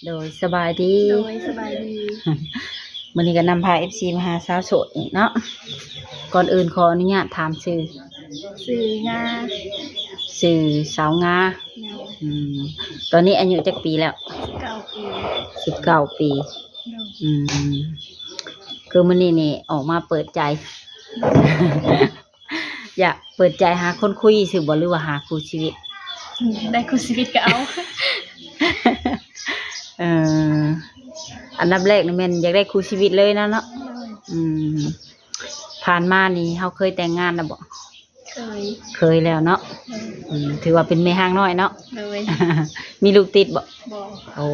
ໂດຍ ສະບາຍດີ. ໂດຍ ສະບາຍດີ. ມື້ນີ້ກໍນຳພາເອັຟຊີມາຫາສາວໂສດອີກເນາະ. ກ່ອນອື່ນຂໍອະນຸຍາດຖາມຊື່. ຊື່ງາ. ຊື່ສາວງາ. ໂດຍ. ອືມ ຕອນນີ້ອາຍຸຈັກປີແລ້ວ? ສິບເກົ້າປີ. ສິບເກົ້າປີ. ໂດຍ. ອືມ ຄືມື້ນີ້ນີ້ອອກມາເປີດໃຈ. ໂດຍ. ຢາກເປີດໃຈຫາຄົນຄຸຍຊື່ບໍ່ ຫຼືວ່າຫາຄູ່ຊີວິດ? ໄດ້ຄູ່ຊີວິດກໍເອົາ. ເອີ ອັນດັບແລກນີ້ແມ່ນຢາກໄດ້ຄູ່ຊີວິດເລີຍນະເນາະ. ໂດຍ. ອືມ ຜ່ານມານີ້ເຮົາເຄີຍແຕ່ງງານແລ້ວບໍ່? ເຄີຍ. ເຄີຍແລ້ວເນາະ. ໂດຍ. ອືມ ຖືວ່າເປັນແມ່ຮ້າງນ້ອຍເນາະ. ໂດຍ. ມີລູກຕິດບໍ່? ບໍ່. ໂອ້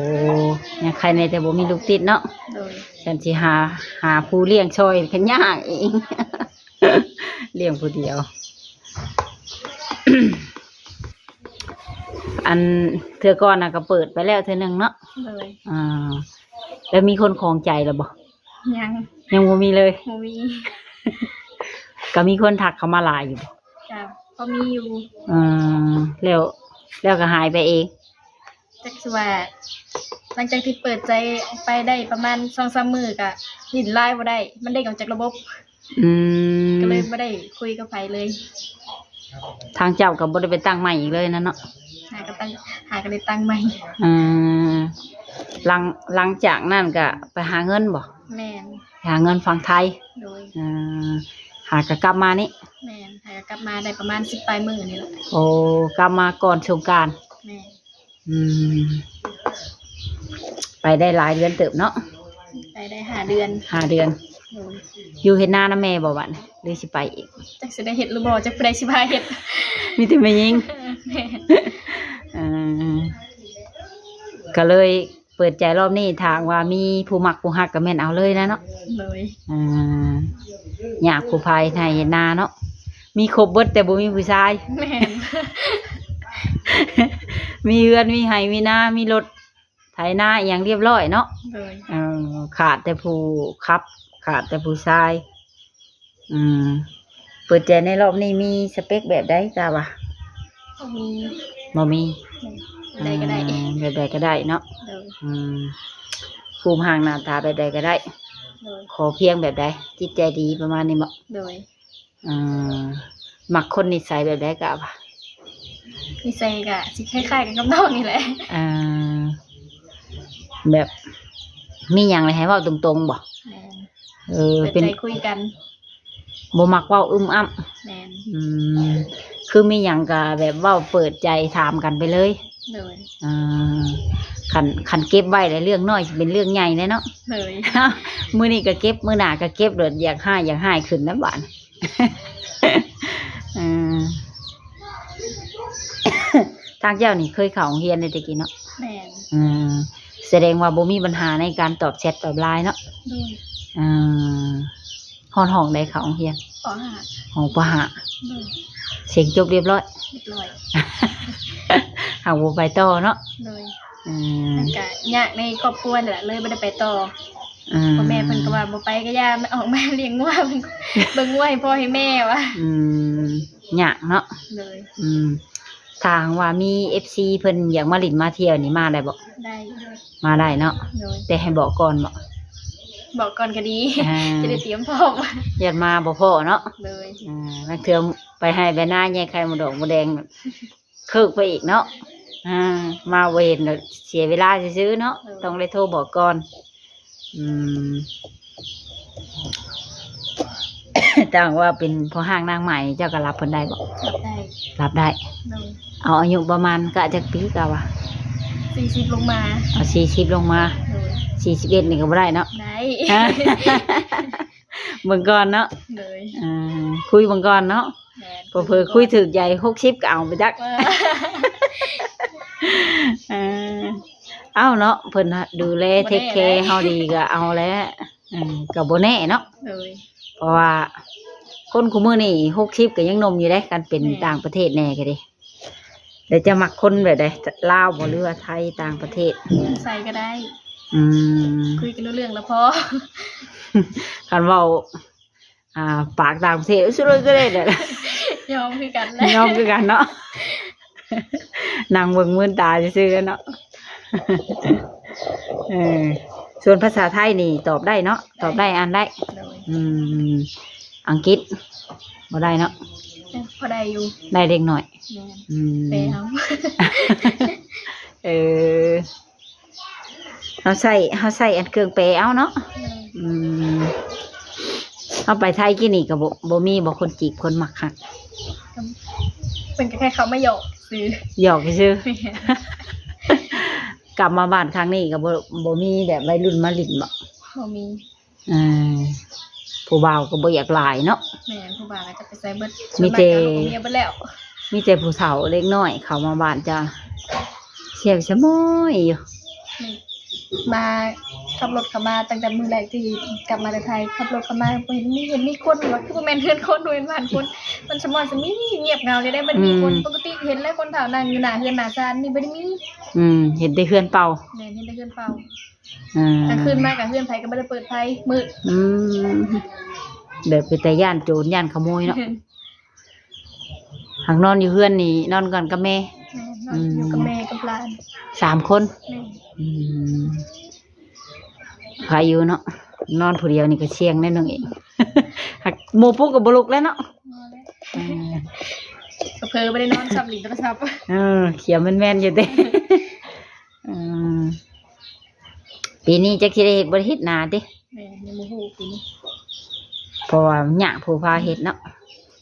ຍັງໄຄແດ່ແຕ່ບໍ່ມີລູກຕິດເນາະ. ໂດຍ. ຊັ້ນຊິຫາ ຫາຜູ້ລ້ຽງຊ່ອຍກໍຍາກອີກ. ລ້ຽງຜູ້ດຽວ. ອັນເທື່ອກ່ອນນະກໍເປີດໄປແລ້ວເທື່ອໜຶ່ງເນາະ. ໂດຍ. ອ່າ ແລ້ວມີຄົນຄອງໃຈແລ້ວບໍ່? ຍັງ. ຍັງບໍ່ມີເລີຍ? ບໍ່ມີ. ກໍມີຄົນທັກເຂົ້າມາຫຼາຍຢູ່ບໍ່? ກໍພໍມີຢູ່. ເອີ ແລ້ວ ແລ້ວກໍຫາຍໄປເອງ. ຈັກຊິວ່າ ຫຼັງຈາກທີ່ເປີດໃຈອອກໄປໄດ້ປະມານສອງສາມມື້ ກະຫຼິ້ນ LINE ບໍ່ໄດ້ ມັນເດ້ງອອກຈາກລະບົບ. ອືມ ກໍເລີຍບໍ່ໄດ້ຄຸຍກັບໃຜເລີຍ. ທາງເຈົ້າກໍບໍ່ໄດ້ໄປຕັ້ງໃໝ່ອີກເລີຍນະເນາະ. ຫາກໍຕັ້ງ ຫາກໍໄດ້ຕັ້ງໃໝ່. ອືມ ຫຼັງ ຫຼັງຈາກນັ້ນກໍໄປຫາເງິນບໍ່? ແມ່ນ. ໄປຫາເງິນຝັ່ງໄທ. ໂດຍ. ອືມ ຫາກໍກັບມານີ້. ແມ່ນ. ຫາກໍກັບມາໄດ້ປະມານສິບປາຍມື້ນີ້ແຫຼະ. ໂອ້ ກັບມາກ່ອນສົງການ. ແມ່ນ. ອືມ ໄປໄດ້ຫຼາຍເດືອນເຕີບເນາະ. ໄປໄດ້ຫ້າເດືອນ. ຫ້າເດືອນ. ໂດຍ. ຢູ່ເຮັດນານຳແມ່ບໍ່ບັດນີ້ ຫຼືຊິໄປອີກ? ຈັກຊິໄດ້ເຮັດຫຼືບໍ່ ຈັກຜູ້ໃດຊິພາເຮັດ. ມີແຕ່ແມ່ຍິງ. ແມ່ນ. ເອີ ກໍເລີຍເປີດໃຈລອບນີ້ ຖ້າຫາກວ່າມີຜູ້ມັກຜູ້ຮັກກໍແມ່ນເອົາເລີຍນະເນາະ. ໂດຍ. ເອີ ຢາກຜູ້ພາເຮັດໄຮ່ເຮັດນາເນາະ. ມີຄົບເບິດແຕ່ບໍ່ມີຜູ້ຊາຍ. ແມ່ນ. ມີເຮືອນ ມີໄຮ່ ມີນາ ມີລົດໄຖນາອີ່ຫຍັງລຽບຮ້ອຍເນາະ. ໂດຍ. ເອີ ຂາດແຕ່ຜູ້ຂັບ ຂາດແຕ່ຜູ້ຊາຍ. ອືມ ເປີດໃຈໃນລອບນີ້ມີສະເປັກແບບໃດ ກະວ່າ? ບໍ່ມີ. ບໍ່ມີ. ແບບໃດກໍໄດ້. ອືມ ແບບໃດກໍໄດ້ເນາະ. ໂດຍ. ອືມ ຮູບຮ່າງໜ້າຕາແບບໃດກໍໄດ້. ໂດຍ. ຂໍພຽງແບບໃດ ຈິດໃຈດີປະມານນີ້ບໍ? ໂດຍ. ອືມ ມັກຄົນນິໄສແບບໃດກະວ່າ? ນິໄສກະຊິຄ້າຍໆກັນກັບນ້ອງນີ້ແຫຼະ. ເອີ ແບບມີຫຍັງແລ້ວໃຫ້ເວົ້າຕົງໆບໍ? ແມ່ນ. ເອີ ເປີດໃຈຄຸຍກັນ. ບໍ່ມັກເວົ້າອຶ້ມອ້ຳ. ແມ່ນ. ອືມ ຄືມີຫຍັງກະແບບເວົ້າເປີດໃຈຖາມກັນໄປເລີຍ. ໂດຍ. ເອີ ຄັນ ຄັນເກັບໄວ້ແລ້ວເລື່ອງນ້ອຍຊິເປັນເລື່ອງໃຫຍ່ແລ້ວເນາະ. ໂດຍ. ມື້ນີ້ກໍເກັບ ມື້ໜ້າກໍເກັບ ໂດດຢາກຮ້າຍ ຢາກຮ້າຍຂຶ້ນນຳບາດ. ເອີ ທາງເຈົ້ານີ້ເຄີຍເຂົ້າໂຮງຮຽນແຕ່ກີ້ເນາະ? ແມ່ນ. ເອີ ສະແດງວ່າບໍ່ມີບັນຫາໃນການຕອບແຊັດຕອບໄລນ໌ເນາະ? ໂດຍ. ເອີ ຮອດຫ້ອງໃດເຂົ້າໂຮງຮຽນ? ປໍຫ້າ. ຫ້ອງປໍຫ້າ. ໂດຍ. ເສັງຈົບລຽບຮ້ອຍ? ລຽບຮ້ອຍ. ຫາກບໍ່ໄປຕໍ່ເນາະ? ໂດຍ. ອືມ ມັນກະຍາກໃນຄອບຄົວນີ້ແຫຼະ ເລີຍບໍ່ໄດ້ໄປຕໍ່. ອືມ ພໍ່ແມ່ເພິ່ນກໍວ່າບໍ່ໄປກໍຢ່າ ອອກມາລ້ຽງງົວ ເບິ່ງງົວໃຫ້ພໍ່ໃຫ້ແມ່ວ່າ. ອືມ ຍາກເນາະ. ໂດຍ. ອືມ ຖ້າຫາກວ່າມີເອັຟຊີເພິ່ນຢາກມາຫຼິ້ນມາທ່ຽວນີ້ ມາໄດ້ບໍ່? ໄດ້. ມາໄດ້ເນາະ. ໂດຍ. ແຕ່ໃຫ້ບອກກ່ອນບໍ? ບອກກ່ອນກໍດີ ອ່າ ຈະໄດ້ຕຽມພ້ອມ ຢ້ານມາບໍ່ພໍ້ເນາະ. ໂດຍ. ອ່າ ລາງເທື່ອໄປໄຮ່ໄປນາ ແຍ່ໄຂ່ໝົດດອກໝົດແດງ ເຄີກໄປອີກເນາະ. ອ່າ ມາບໍ່ເຫັນ ເສຍເວລາຊື່ໆເນາະ. ໂດຍ. ຕ້ອງໄດ້ໂທບອກກ່ອນ. ອືມ ຖ້າຫາກວ່າເປັນພໍ່ຮ້າງນາງໝ້າຍ ເຈົ້າກໍຮັບເພິ່ນໄດ້ບໍ່? ຮັບໄດ້. ຮັບໄດ້. ໂດຍ. ເອົາອາຍຸປະມານກະຈັກປີກະວ່າ? ສີ່ສິບລົງມາ. ເອົາສີ່ສິບລົງມາ. ໂດຍ. ສີ່ສິບເອັດນີ້ກໍບໍ່ໄດ້ເນາະ? ໄດ້. ເບິ່ງກ່ອນເນາະ. ໂດຍ. ອ່າ ຄຸຍເບິ່ງກ່ອນເນາະ. ແມ່ນ. ເຜີໆຄຸຍຖືກໃຈ ຫົກສິບກໍເອົາໄປຈັກ. ເອີ ເອີ ເອົາເນາະ ເພິ່ນດູແລ ເທກແຄເຮົາດີກໍເອົາແຫຼະ. ເອີ ກໍບໍ່ແນ່ເນາະ. ໂດຍ. ເພາະວ່າຄົນຄູ່ມື້ນີ້ ຫົກສິບກໍຍັງໜຸ່ມຢູ່ເດ້ ຄັນເປັນ ແມ່ນ ຕ່າງປະເທດແນ່ກໍດີ. ແລ້ວເຈົ້າມັກຄົນແບບໃດ? ລາວບໍ່ ຫຼືວ່າໄທ ຕ່າງປະເທດ? ໃສກໍໄດ້. ອືມ ຄຸຍກັນຮູ້ເລື່ອງລະພໍ. ຄັນເວົ້າ ອ່າ ປາກຕ່າງປະເທດ ສຸດຍອດກໍໄດ້ແຫຼະ. ຍອມຄືກັນແຫຼະ. ຍອມຄືກັນເນາະ. ນັ່ງເບິ່ງມືນຕາຊື່ໆເນາະ. ເອີ ສ່ວນພາສາໄທນີ້ຕອບໄດ້ເນາະ? ຕອບໄດ້ ອ່ານໄດ້. ໂດຍ. ອືມ ອັງກິດບໍ່ໄດ້ເນາະ? ພໍໄດ້ຢູ່ ໄດ້ເລັກນ້ອຍ. ແມ່ນ. ອືມ ແປເອົາ. ເອີ ເຮົາໃຊ້ ເຮົາໃຊ້ອັນເຄື່ອງແປເອົາເນາະ. ແມ່ນ. ອືມ ເຮົາໄປໄທກີ້ນີ້ກໍບໍ່ ບໍ່ມີບໍ່ຄົນຈີບຄົນມັກຮັກ? ເພິ່ນກໍແຄ່ເຂົ້າມາຫຍອກຊື່ ຫຍອກຊື່. ແມ່ນ. ກັບມາບ້ານຄັ້ງນີ້ກໍບໍ່ ບໍ່ມີແບບໄວລຸ້ນມາຫຼິ້ນບໍ? ບໍ່ມີ. ເອີ ຜູ້ບ່າວກໍບໍ່ຢາກຫຼາຍເນາະ. ແມ່ນ ຜູ້ບ່າວກໍຈັກໄປໃສເບິດ ມີແຕ່ ສ່ວນມາກກໍລູກເມຍເບິດແລ້ວ ມີແຕ່ຜູ້ເຖົ້າເລັກນ້ອຍເຂົ້າມາບ້ານເຈົ້າ ສຽວສະໝອຍຢູ່. ມາຂັບລົດເຂົ້າມາຕັ້ງແຕ່ມື້ແລກທີ່ກັບມາແຕ່ໄທ ຂັບລົດເຂົ້າມາບໍ່ເຫັນມີ ເຫັນມີຄົນ ວ່າຄືບໍ່ແມ່ນເຮືອນຄົນ ບໍ່ແມ່ນບ້ານຄົນ ມັນສະໝອຍສະໝີ ງຽບເຫງົາແທ້ໆ ບໍ່ມີຄົນ. ອືມ ປົກກະຕິເຫັນແຫຼະຄົນເຖົ້ານັ່ງຢູ່ໜ້າເຮືອນໜ້າຊານ ນີ້ບໍ່ໄດ້ມີ. ອືມ ເຫັນແຕ່ເຮືອນເປົ່າ. ແມ່ນ ເຫັນແຕ່ເຮືອນເປົ່າ. ອ່າ ກາງຄືນມາກະເຮືອນໃຜກໍບໍ່ໄດ້ເປີດໄຟ ມືດ. ອືມ ແບບເປັນຕາຢ້ານໂຈນຢ້ານຂະໂມຍເນາະ. ຫາກນອນຢູ່ເຮືອນນີ້ ນອນກັນກັບແມ່. ແມ່ນ ນອນຢູ່ກັບແມ່ກັບຫຼານ ສາມຄົນ. ແມ່ນ. ອືມ ໃຜຢູ່ເນາະ ນອນຜູ້ດຽວນີ້ກໍສ່ຽງແນ່ນ້ອງເອງ ຫາກໝູ່ປຸກກໍບໍ່ລຸກແລ້ວເນາະ. ເອີ ເຜີບໍ່ໄດ້ນອນຊ້ຳຫຼິ້ນໂທລະສັບ. ເອີ ຂຽວແມ່ນໆຢູ່ເດ້. ອືມ ປີນີ້ຈັກຊິໄດ້ເຮັດບໍ່ໄດ້ເຮັດນາຕິ? ແມ່ນ ຍັງບໍ່ຮູ້ປີນີ້ ເພາະວ່າຍາກຜູ້ພາເຮັດເນາະ.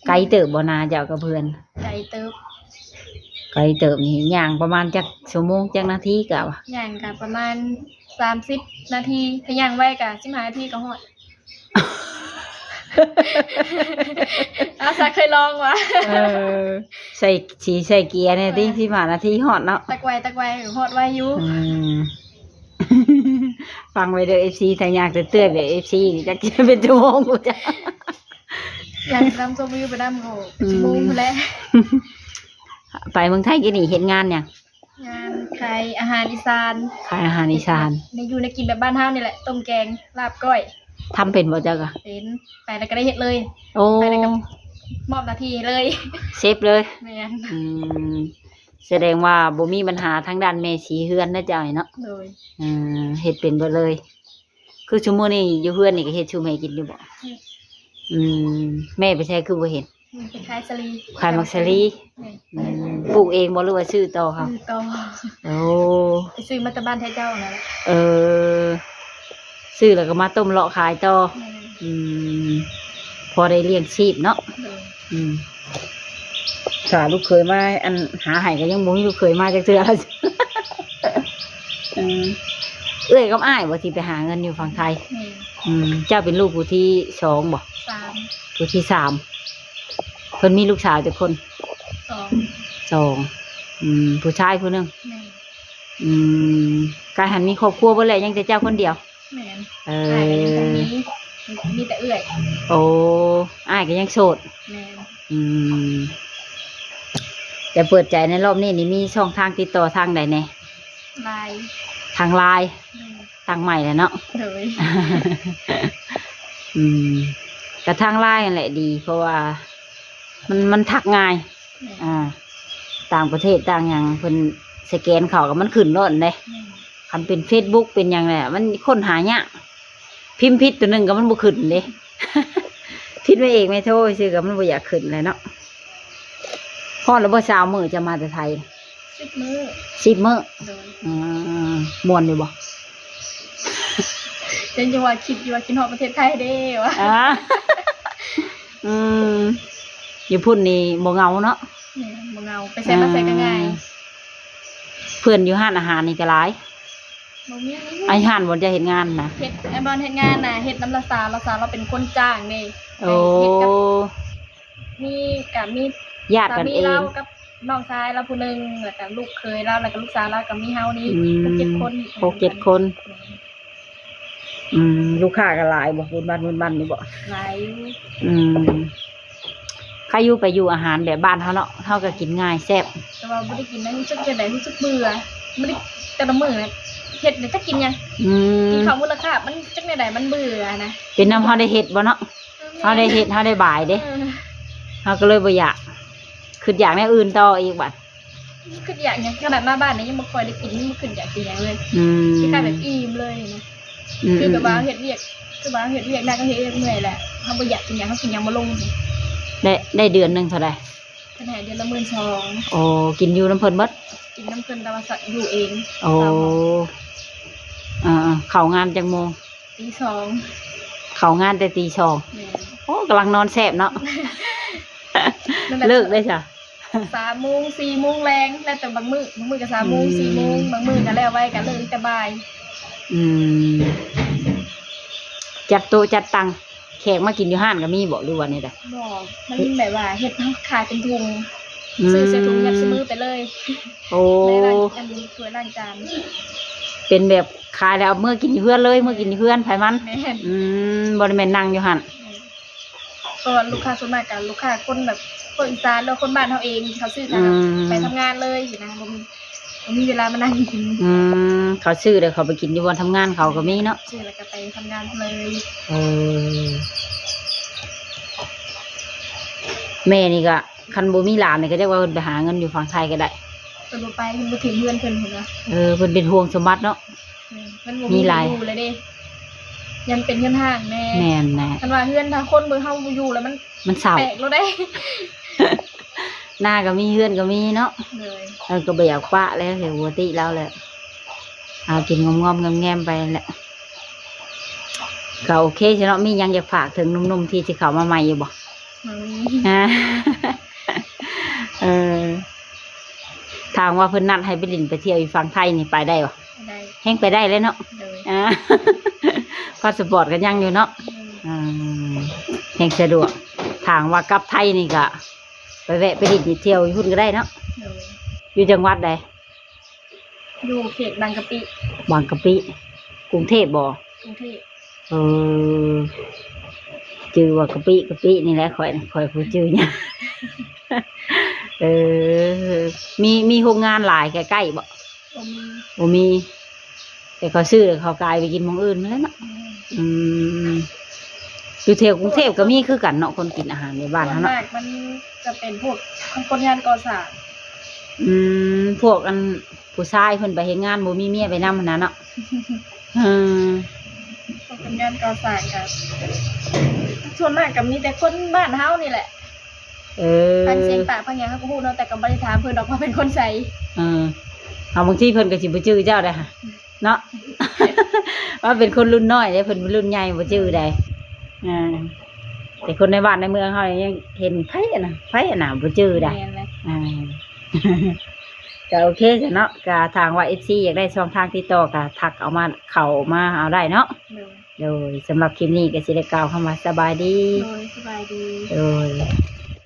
ໄກເຕີບບໍ່ນາເຈົ້າກັບເຮືອນ? ໄກເຕີບ. ໄກເຕີບນີ້ຍ່າງປະມານຈັກຊົ່ວໂມງ ຈັກນາທີກະວ່າ? ຍ່າງກະປະມານສາມສິບນາທີ ຖ້າຍ່າງໄວກະສິບຫ້ານາທີກໍຮອດ. ອາ ສາເຄີຍລອງວ່າ ເອີ ໃສ່ ສີໃສ່ເກຍແນ່ຕິ ເອີ ສິບຫ້ານາທີຮອດເນາະ. ຕັກໄວ ຕັກໄວ ຮອດໄວຢູ່. ອືມ ຟັງໄວ້ເດີ ເອັຟຊີ ຖ້າຍາກເຕີບໆ ແບບ ເອັຟຊີ ນີ້ຈັກເປັນຊົ່ວໂມງພຸ້ນຈ້ະ. ຢາກນຳຊົມວິວໄປນຳ ໂອ້ ເປັນຊົ່ວໂມງພຸ້ນແຫຼະ. ໄປເມືອງໄທກີ້ນີ້ເຮັດງານຫຍັງ? ງານຂາຍອາຫານອີສານ. ຂາຍອາຫານອີສານ ແນວຢູ່ແນວກິນແບບບ້ານເຮົານີ້ແຫຼະ ຕົ້ມແກງ ລາບ ກ້ອຍ. ທຳເປັນບໍ່ເຈົ້າກະ? ເປັນ. ໄປແລ້ວກໍໄດ້ເຮັດເລີຍ. ໂອ້ ໄປແລ້ວກໍມອບໜ້າທີ່ເລີຍ ເຊັບເລີຍ. ແມ່ນ. ອືມ ສະແດງວ່າບໍ່ມີບັນຫາທາງດ້ານແມ່ສີເຮືອນເນາະເຈົ້ານີ້ເນາະ. ໂດຍ. ເອີ ເຮັດເປັນເບິດເລີຍ. ຄືຊຸມື້ນີ້ຢູ່ເຮືອນນີ້ກໍເຮັດສູ່ແມ່ກິນຢູ່ບໍ່? ເຮັດ. ອືມ ແມ່ໄປໃສຄືບໍ່ເຫັນ? ອືມ ໄປຂາຍສາລີ ຂາຍໝາກສາລີ. ແມ່ນ. ອືມ ປູກເອງບໍ່ ຫຼືວ່າຊື້ຕໍ່ເຂົາ? ຊື້ຕໍ່. ໂອ້ ໄປຊື້ມາແຕ່ບ້ານໄທເຈົ້ານັ້ນແຫຼະ. ເອີ ຊື້ແລ້ວກໍມາຕົ້ມເລາະຂາຍຕໍ່. ແມ່ນ. ອືມ ພໍໄດ້ລ້ຽງຊີບເນາະ. ໂດຍ. ອືມ ຖ້າລູກເຂີຍມາ ອັນ ຫາໃຫ້ກໍຍັງບໍ່ມີລູກເຂີຍມາຈັກເທື່ອລະ. ເອີ ເອື້ອຍກັບອ້າຍບໍ່ທີ່ໄປຫາເງິນຢູ່ຝັ່ງໄທ? ແມ່ນ. ອືມ ເຈົ້າເປັນລູກຜູ້ທີສອງບໍ່? ສາມ. ຜູ້ທີສາມ. ເພິ່ນມີລູກສາວຈັກຄົນ? ສອງ. ສອງ. ອືມ ຜູ້ຊາຍຜູ້ໜຶ່ງ. ແມ່ນ. ອືມ ກາຍຫັ້ນມີຄອບຄົວເບິດແລ້ວ ຍັງແຕ່ເຈົ້າຄົນດຽວ? ແມ່ນ. ເອີ ອ້າຍກໍຍັງບໍ່ມີ ມີແຕ່ເອື້ອຍ. ໂອ້ ອ້າຍກໍຍັງໂສດ. ແມ່ນ. ອືມ ແຕ່ເປີດໃຈໃນລອບນີ້ນີ້ ມີຊ່ອງທາງຕິດຕໍ່ທາງໃດແດ່? ລາຍ. ທາງລາຍ. ແມ່ນ. ຕັ້ງໃໝ່ແລ້ວເນາະ. ໂດຍ. ອືມ ກະທາງລາຍຫັ້ນແຫຼະດີ ເພາະວ່າມັນ ມັນທັກງ່າຍ. ແມ່ນ. ອ່າ ຕ່າງປະເທດຕ່າງຫຍັງ ເພິ່ນສະແກນເຂົ້າກໍມັນຂຶ້ນໂລດເດ້. ແມ່ນ. ຄັນເປັນເຟສບຸກເປັນຫຍັງແຫຼະ ມັນຄົ້ນຫາຍາກ ພິມຜິດຕົວໜຶ່ງກໍມັນບໍ່ຂຶ້ນເດ້. ຜິດແມ່ເອກແມ່ໂທຊື່ກໍມັນບໍ່ຢາກຂຶ້ນແຫຼະເນາະ. ຮອດແລ້ວບໍ່ ຊາວມື້ຈະມາແຕ່ໄທ? ສິບມື້. ສິບມື້. ໂດຍ. ອືມ ມ່ວນຢູ່ບໍ່? ຍັງຢູ່ວ່າຄິດຢູ່ວ່າຄິດຮອດປະເທດໄທເດ້ວ່າ. ອ່າ ອືມ ຢູ່ພຸ້ນນີ້ບໍ່ເຫງົາເນາະ. ແມ່ນ ບໍ່ເຫງົາ ໄປໃສມາໃສກໍງ່າຍ. ເອີ ເພື່ອນຢູ່ຮ້ານອາຫານນີ້ກໍຫຼາຍ. ບໍ່ມີ. ໄອ້ຮ້ານບ່ອນເຈົ້າເຮັດງານນະ? ເຮັດ ໄອ້ບ່ອນເຮັດງານນະ ເຮັດນຳລາວສາວ ລາວສາວລາວເປັນຄົນຈ້າງເດ້. ໂອ້ ເຮັດກັບ ມີ ກະມີຍາດກັນເອງ ສາມີລາວກັບນ້ອງຊາຍລາວຜູ້ໜຶ່ງ ແລ້ວກະລູກເຂີຍລາວ ແລ້ວກະລູກສາວລາວ ກະມີເຮົານີ້. ອືມ ຫົກເຈັດຄົນ. ຫົກເຈັດຄົນ. ແມ່ນ. ອືມ ລູກຄ້າກໍຫຼາຍບໍ່? ບຸນບັນ ບຸນບັນຢູ່ບໍ່? ຫຼາຍຢູ່. ອືມ ໃຄຢູ່ ໄປຢູ່ອາຫານແບບບ້ານເຮົາເນາະ ເຮົາກໍກິນງ່າຍແຊບ. ແຕ່ວ່າບໍ່ໄດ້ກິນແລ້ວຮູ້ສຶກຈັ່ງໃດ? ຮູ້ສຶກເບື່ອ. ບໍ່ໄດ້ ແຕ່ລະມື້ນະ ເຮັດແລ້ວຈັກກິນຫຍັງ. ອືມ ກິນເຂົ້າມື້ລະຄາບ ມັນຈັກແນວໃດ ມັນເບື່ອນະ. ເປັນນຳເຮົາໄດ້ເຮັດບໍ່ເນາະ? ເອີ ເຮົາໄດ້ເຮັດ ເຮົາໄດ້ບາຍເດ້. ເອີ ເຮົາກໍເລີຍບໍ່ຢາກ ຄິດຢາກແນວອື່ນຕໍ່ອີກບັດ. ຄິດຢາກຫຍັງ ຂະໜາດມາບ້ານນີ້ຍັງບໍ່ຄ່ອຍໄດ້ກິນ ຍັງບໍ່ຄິດຢາກກິນຫຍັງເລີຍ. ອືມ ຄືການແບບອີ່ມເລີຍນະ. ອືມ ຄືແບບວ່າເຮົາເຮັດວຽກ ຄືວ່າເຮົາເຮັດວຽກໜັກ ເຮົາເຮັດວຽກເມື່ອຍແຫຼະ ເຮົາບໍ່ຢາກກິນຫຍັງ ເຮົາກິນຫຍັງບໍ່ລົງ. ໄດ້ ໄດ້ເດືອນໜຶ່ງເທົ່າໃດ? ເພິ່ນໃຫ້ເດືອນລະໝື່ນສອງ. ໂອ້ ກິນຢູ່ນຳເພິ່ນເບິດ? ກິນນຳເພິ່ນ ແຕ່ວ່າຢູ່ເອງ. ໂອ້ ເຊົາ. ເອີໆ ເຂົ້າງານຈັກໂມງ? ຕີສອງ. ເຂົ້າງານແຕ່ຕີສອງ. ແມ່ນ. ໂອ້ ກຳລັງນອນແຊບເນາະ. ນັ້ນແຫຼະ ເລີກໄດ້ຊະ? ສາມໂມງ ສີ່ໂມງແລງ ແລ້ວແຕ່ບາງມື້ ບາງມື້ກໍສາມໂມງ ອືມ ສີ່ໂມງ ບາງມື້ກໍແລ້ວໄວ ກໍເລີກແຕ່ບ່າຍ. ອືມ ຈັດໂຕະຈັດຕັ່ງ ແຂກມາກິນຢູ່ຮ້ານກໍມີບໍ່ ຫຼືວ່າແນວໃດ? ບໍ່ ມັນແບບວ່າເຮັດຂາຍເປັນຖົງ ອືມ ຊື້ໃສ່ຖົງ ຍັດໃສ່ມືໄປເລີຍ. ໂອ້ ໃນຮ້ານ ອັນ ຖ້ວຍລ້າງຈານ ເປັນແບບຂາຍແລ້ວເອົາເມືອກິນຢູ່ເຮືອນເລີຍ ເມືອກິນຢູ່ເຮືອນໃຜມັນ. ແມ່ນ. ອືມ ບໍ່ໄດ້ແມ່ນນັ່ງຢູ່ຫັ້ນ. ແມ່ນ. ເພາະວ່າລູກຄ້າສ່ວນມາກກໍລູກຄ້າຄົນແບບພວກອີສານ ຫຼືຄົນບ້ານເຮົາເອງ ເຂົາຊື້ກັນ ອືມ ໄປທຳງານເລີຍຊີ້ນະ ບໍ່ມີ ບໍ່ມີເວລາມານັ່ງກິນ. ອືມ ເຂົາຊື້ແລ້ວເຂົາໄປກິນຢູ່ບ່ອນທຳງານເຂົາກໍມີເນາະ. ຊື້ແລ້ວກໍໄປທຳງານເລີຍ. ເອີ ແມ່ນີ້ກໍ ຄັນບໍ່ມີຫຼານນີ້ກໍຈັກວ່າເພິ່ນໄປຫາເງິນຢູ່ຝັ່ງໄທກໍໄດ້. ເພິ່ນບໍ່ໄປ ເພິ່ນບໍ່ຖິ້ມເຮືອນເພິ່ນພຸ້ນນະ. ເອີ ເພິ່ນເປັນຫ່ວງສົມບັດເນາະ. ແມ່ນ ມັນບໍ່ມີໃຜຢູ່ແລ້ວເດ້ ຍັງເປັນເຮືອນຮ້າງແດ່. ແມ່ນແຫຼະ. ຄັນວ່າເຮືອນ ຖ້າຄົນເບິ່ງເຮົາບໍ່ຢູ່ແລ້ວ ມັນ ມັນເສົ້າ ແປກໂລດເດ້. ນາກໍມີ ເຮືອນກໍມີເນາະ. ໂດຍ. ເອີ ກໍບໍ່ຢາກປະແລ້ວ ເຫັນປົກກະຕິລາວແຫຼະ ຫາກິນງອມໆແງມໆໄປແຫຼະ. ກໍໂອເຄຊະເນາະ. ມີຫຍັງຢາກຝາກເຖິງໜຸ່ມໆທີ່ຊິເຂົ້າມາໃໝ່ຢູ່ບໍ່? ບໍ່ມີ. ອາ ເອີ ຖ້າຫາກວ່າເພິ່ນນັດໃຫ້ໄປຫຼິ້ນໄປທ່ຽວຢູ່ຝັ່ງໄທນີ້ ໄປໄດ້ບໍ່? ໄດ້. ແຮ່ງໄປໄດ້ແລ້ວເນາະ. ໂດຍ. ອາ ພາສະປອດກໍຍັງຢູ່ເນາະ. ອືມ. ອືມ ແຮ່ງສະດວກ. ຖ້າຫາກວ່າກັບໄທນີ້ກໍໄປແວະໄປຫຼິ້ນໄປທ່ຽວຢູ່ພຸ້ນກໍໄດ້ເນາະ. ໂດຍ. ຢູ່ຈັງຫວັດໃດ? ຢູ່ເຂດບາງກະປິ. ບາງກະປິ ກຸງເທບບໍ່? ກຸງເທບ. ເອີ ຈື່ວ່າກະປິ ກະປິນີ້ແຫຼະ ຂ້ອຍ ຂ້ອຍຜູ້ຈື່ຍາກ. ເອີ ມີ ມີໂຮງງານຫຼາຍໃກ້ໆບໍ່? ບໍ່ມີ. ບໍ່ມີ ແຕ່ເຂົາຊື້ແລ້ວເຂົາກາຍໄປກິນໝ່ອງອື່ນແລ້ວເນາະ. ແມ່ນ. ອືມ ຢູ່ແຖວກຸງເທບກໍມີຄືກັນເນາະ ຄົນກິນອາຫານໃນບ້ານເຮົາເນາະ. ສ່ວນມາກມັນຈະເປັນພວກຄົນງານກໍ່ສ້າງ. ອືມ ພວກອັນ ຜູ້ຊາຍເພິ່ນໄປເຮັດງານ ບໍ່ມີເມຍໄປນຳຫັ້ນນະເນາະ. ເອີ ເພາະເປັນງານກໍ່ສ້າງກໍ ສ່ວນມາກກໍມີແຕ່ຄົນບ້ານເຮົານີ້ແຫຼະ. ເອີ ຟັງສຽງປາກຟັງຫຍັງເຮົາກໍຮູ້ເນາະ ແຕ່ກໍບໍ່ໄດ້ຖາມເພິ່ນດອກວ່າເປັນຄົນໃສ. ເອີ ເຮົາ ບາງທີເພິ່ນກໍຊິບໍ່ຈື່ເຈົ້າໄດ໋ຫະເນາະ ວ່າເປັນຄົນລຸ້ນນ້ອຍເດ້ ເພິ່ນເປັນລຸ້ນໃຫຍ່ບໍ່ຈື່ໃດ໋. ເອີ ແຕ່ຄົນໃນບ້ານໃນເມືອງເຮົາຍັງເຫັນໃຜຫັ້ນນະ ໃຜຫັ້ນນະ ບໍ່ຈື່ໃດ໋. ແມ່ນແຫຼະ. ອ່າ ກໍໂອເຄຊະເນາະ ກໍຖ້າຫາກວ່າເອັຟຊີຢາກໄດ້ຊ່ອງທາງຕິດຕໍ່ກໍທັກເອົາມາ ເຂົ້າມາເອົາໄດ້ເນາະ. ໂດຍ. ໂດຍ ສຳລັບຄລິບນີ້ກໍຊິໄດ້ກ່າວຄຳວ່າສະບາຍດີ. ໂດຍ ສະບາຍດີ. ໂດຍ.